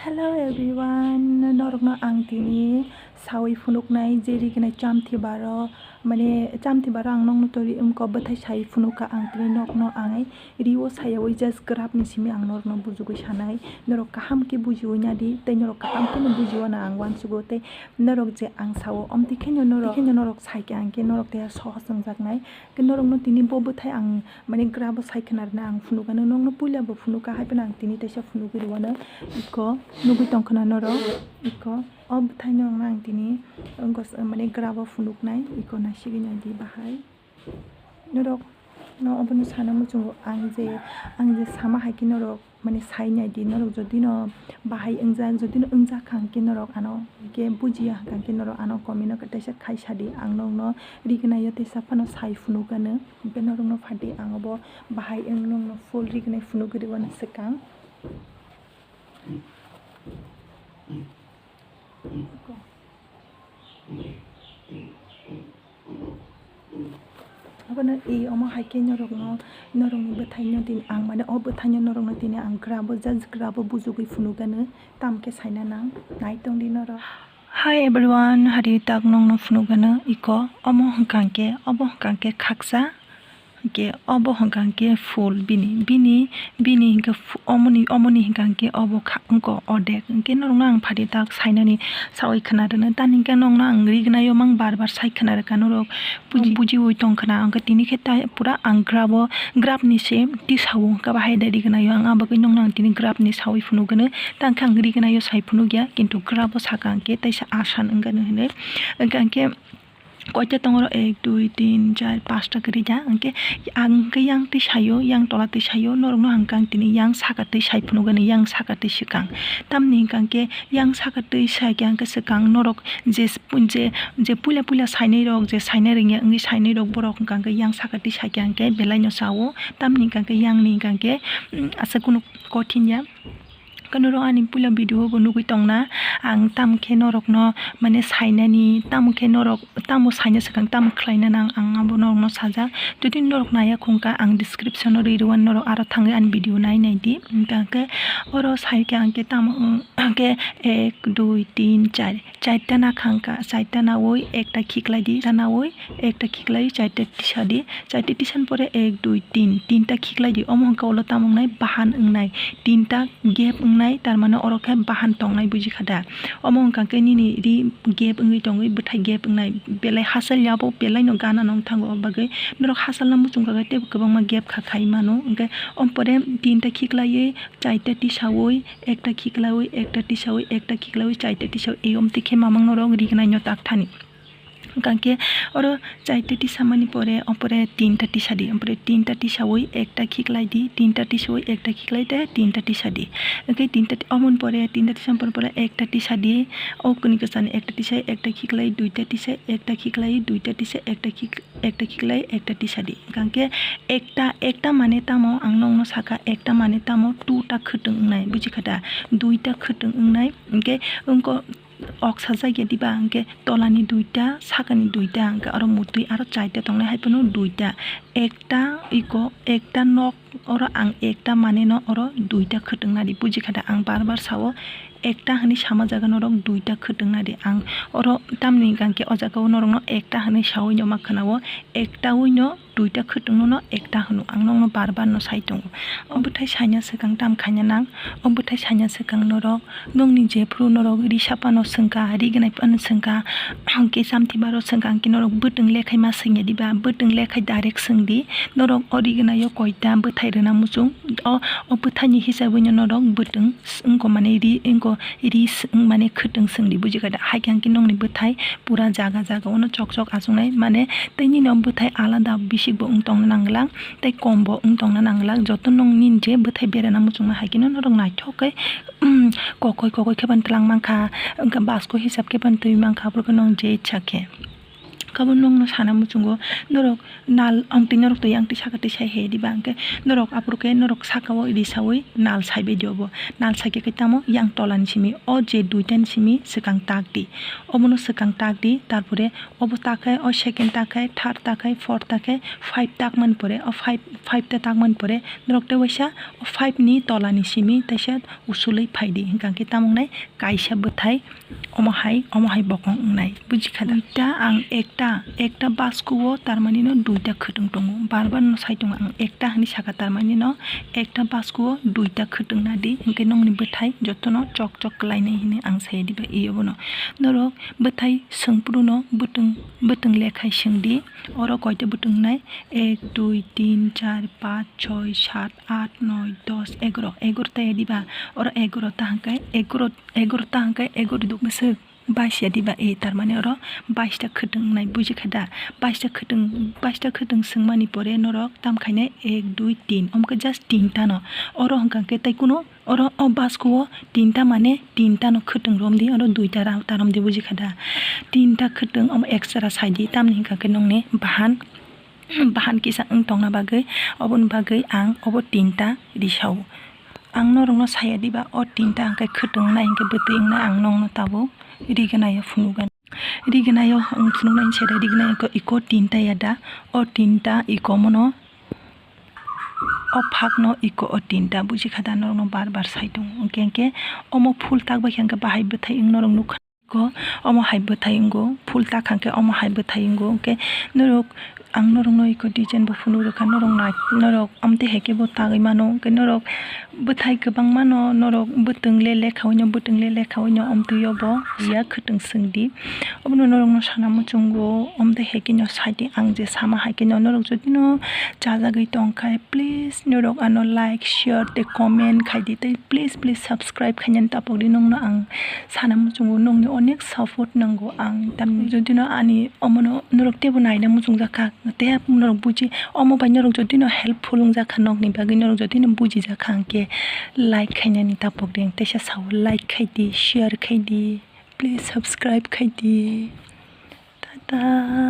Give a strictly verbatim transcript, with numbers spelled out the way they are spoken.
Hello everyone, norokno ang tini sawi phunuknai je rignai chamthi baro, mane chamthi baro ang nokno tori wngkha bwthai sawi phunukha ang tini nokno ang rio sayawi just graph ni simi ang norokno bujugwi sanai, norok kaham khe bujiwi nadi tei norok kaham kheno bujiwano ang uansugo tei norok je ang sao omtwi kheno norok, kheno norok saikhe ang khe norok tei sohos wngjaknai. Khe norokno tini bo bwthai ang mane graph o sai khna rwna ang phunukano, nokno puila bo phunukha, hai phano ang tini teisa phunugwi rwano. Iko nugwi tongkhna norok, iko o bwthaino ang tini gos-, mane graph o phunuknai, iko naisigwi naidi bahai. Norok no obono sana muchungo ang je, ang je sama hai khe norok mane sai naidi, norok jodi no bahai wngjak, jodi no wngjak kha hwnkhe norok ano hwnkhe bujiya hwnkha hwnkhe norok ano comment o kaisa khai sadi, ang nokno rignaio teisa phano sai phunukano, hwnkhe norokno phadi ang obo bahai wng nokno full rignai phunugwi rwano swkang. Abono i omo hai khe norokno, norokni bwthaino tini ang mane o bwthaino norokno tini ang graph o just graph o bujugwi phunukgano, tamo khe saina nang, nai tongdi norok. Hi everyone, hari tak nokno phunukgano iko omo hwnkha hwnkhe, obo hwnkha hwnkhe khaksa. Hwnkhe obo hwnkha hwnkhe full bini, bini, bini hwnkhe fu-, omoni, omoni hwnkha hwnkhe obo kha-, wngkha odek. Hwnkhe norokno ang phari tak sainani sawi khna rwno. Tani hwnkhe nokno ang rignaio mang bar bar sai khna rwkha norok buji-, bujiwi tong khna. Hwnkhe tini khe tai pura ang graph o, graph ni se tisao hwnkha bahai da rignaio ang, abagwi nokno ang tini graph ni sawi phunukgwno. Tangkhe ang rignaio sai phunukya, kintu graph o saka hwnkhe taisa asan wngkha hinwi. Hwnkhe hwnkhe koita tongo oro, ek, dui, tin, char, pasta kwrwi da. Hwnkhe ang hwnkhe yang twi saio, yang tola twi saio, norokno hwnkhe ang tini yang saka twi sai phunukgani, yang saka twi swkang. Tamni hwnkhe yang saka twi saikhe hwnkhe swkang norok je, je, je puila puila sainai rok, je saina rwngya wngwi sainai rok, borok hwnkhe yang saka twi saikhe hwnkhe belai no sao. Tamni hwnkhe yang ni hwnkhe, mm, asa kunu kothin ya. Khe norok ani puila video o bo nugwi tongna, ang tamo khe norokno mane sainani, tamo khe norok tamo saina swkang, tamo khlaina nang, ang abo norokno sajak. Jodi norok naiya khungkha, ang description o ri rwano, norok aro thangwi ani video nai naidi. Hwnkha khe oro sai khe ang khe tamo, hwnkhe ek, dui, tin, char, charta nakhangkha, charta nawi ekta khiklaidi, ta nawi ekta khiklai, charta tisadi, charta tisani pore ek, dui, tin, tinta khiklaidi. Omo hwnkha ulo tamo wngnai, bahan wngnai, tinta gap wngnai, tar mane oro khe bahan tongnai, buji kha da? Omo hwnkha khe nini ri gap wngwi tongwi, bwthai gap wngnai, belai hachal ya bo belai no gana no wng thango, o bagwi norok hachalna muchung kha khe teibo kwbangma gap kha khai mano. Hwnkhe omo pore tinta khiklaiwi, charta tisawi, ekta khiklaiwi, ekta tisawi, ekta khiklaiwi, charta tisawi, ei omtwi khe mamang norok rignai no tak thani. Hwnkha khe oro charta tisamani pore, o pore tinta tisadi, o pore tinta tisawi ekta khiklaidi, tinta tisawi ekta khiklaidi, tinta tisadi. Hwnkhe tinta ti-, omoni pore tinta tisamani pore, pore ekta tisadi, o kuni kwchani ekta tisai, ekta khiklai, duita tisai, ekta khiklai, duita tisai, ekta khik-, ekta khiklai, ekta tisadi. Hwnkha khe ekta, ekta mane tamo ang nokno saka, ekta mane tamo two ta khwtwng wngnai, buji kha da? Duita khwtwng wngnai, hwnkhe wngkha ok sajak ya diba, hwnkhe tolani duita, sakani duita, hwnkhe aro mutwi aro charta tongnai, hai phano duita. Ekta iko, ekta nok, oro ang ekta mane no oro duita khwtwng nadi, buji kha da? Ang bar bar sao, ekta hwnwi sama jaga norok duita khwtwng nadi. Ang oro tamni hwnkha khe o jaga o norokno ekta hwnwi sawi no ma khwnao, ekta wi no duita khwtwng no ekta hwno, ang nokno bar bar no sai tongo. O bwthai saina swkang tam khaina nang, o bwthai saina swkang norok, nokni jephru norok ri sapano swngkha, rignai phano swngkha, hwnkhe chamthi baro swngkha, hwnkhe norok bwtwng lekhai ma swngya diba, bwtwng lekhai direct swngdi, norok o rignaio koita bwthai rwna muchung, o, o bwthaini hisabwi no norok bwtwng wngkha mane ri, wngkha ri, mane khwtwng swngdi, buji kha da? Hai khe hwnkhe nokni bwthai pura jaga jaga ono chok chok achuknai, mane tei nini o bwthai alada bisik bo wng tongna nangla, tei kom bo wng tongna nangla. Joto nong nini je bwthai berana muchungma hai khe no norok naithok khe, um, kokoi kokoi khe phano twlang mankha, wngkha basko hisab khe phano twi mankha, aphuru khe nong je ichha khe. Kabo nokno sana muchungo, norok nal ang twi norok twi yang twi saka twi sai hai diba, hwnkhe norok aphuru khe norok saka o risaui nal saibai di obo. Nal saikhe khe tamo yang tola ni simi, o je duita ni simi swkang tak di. Obono swkang tak di, tarpore obo tak khe, o second tak khe, third tak khe, fourth tak khe, five tak man pore, o five, five ta tak man pore, norok tei waisa o five ni tola ni simi teisa usului phai di, hwnkha khe tamo wngnai kaisa bwthai omo hai, omo hai bokong wngnai, buji kha da? Duita ang ekta, ekta basku o tar mani no duita khwtwng tongo, bar bar no sai tongo ang ekta hinui saka, tar mani no ekta basku o duita khwtwng na di, hwnkhe nokni bwthai jotono chok chok kwlai nai hinui ang sai di ba, e obono norok bwthai swngphuru no bwtwng, bwtwng lekhai swng di, oro koita bwtwng nai, ek, dui, tin, char, panch, choi, sat, at, noi, dos, egaro, egaro ta ya diba? Oro egaro ta hwnkhe egaro, egaro ta hwnkhe egaro duk bwswk bais ya diba? E, tar mani oro bais ta khwtwng wngnai, buji kha da? Bais ta khwtwng, bais ta khwtwng swngmani pore norok tam khainai ek, dui, tin, omo khe just tinta no. Oro hwnkha khe tei kunu oro o basku o tinta mane tinta no khwtwng rom di, oro duita rang ta rom di, buji kha da? Tinta khwtwng omo extra sai di, tamni hwnkha khe nokni bahan, bahan kisa wng tongna bagwi, oboni bagwi ang obo tinta risao. Ang norokno saya diba, o tinta hwnkhe khwtwng wngnai hwnkhe bwtwi wngnai, ang nokno tabuk riganaio phunukgani. Riganaio ang phunuknai se da, riganaio iko tinta ya da, o tinta iko mono, o phakno iko o tinta, buji kha da, norokno bar bar sai tongo. Hwnkhe, hwnkhe omo phul tak bai khe hwnkhe bahai bwthai wng norok nukha. Ko omo hai bwthai wngo, phul tak hwnkhe omo hai bwthai wngo, hwnkhe norok, ang norokno iko design bo phunuk rwkha, norok nai, norok amtwi hai khe bo tagwi mano, hwnkhe norok bwthai kwbangma no norok bwtwng le lekha wi no, bwtwng le lekha wi no amtwi o bo ya khwtwng swng di. Obono norokno sana muchungo, amtwi hai khe no sai di, ang je sama hai khe no norok jodi no chajagwi tong kha, please norok ano like, share tei comment khai di, tei please, please subscribe khainani tapok di, nokno ang sana muchungo, nokni onek support nango ang, tamni jodi no ani omono norok teibo naina muchungjak kha, tei norok buji, omo bai norok jodi no helpful wngjak kha, nokni bagwi norok jodi no bujijak kha, hwnkhe like khainani tapok di, ang teisa sao, like khai di, share khai di, please subscribe khai di. Tata.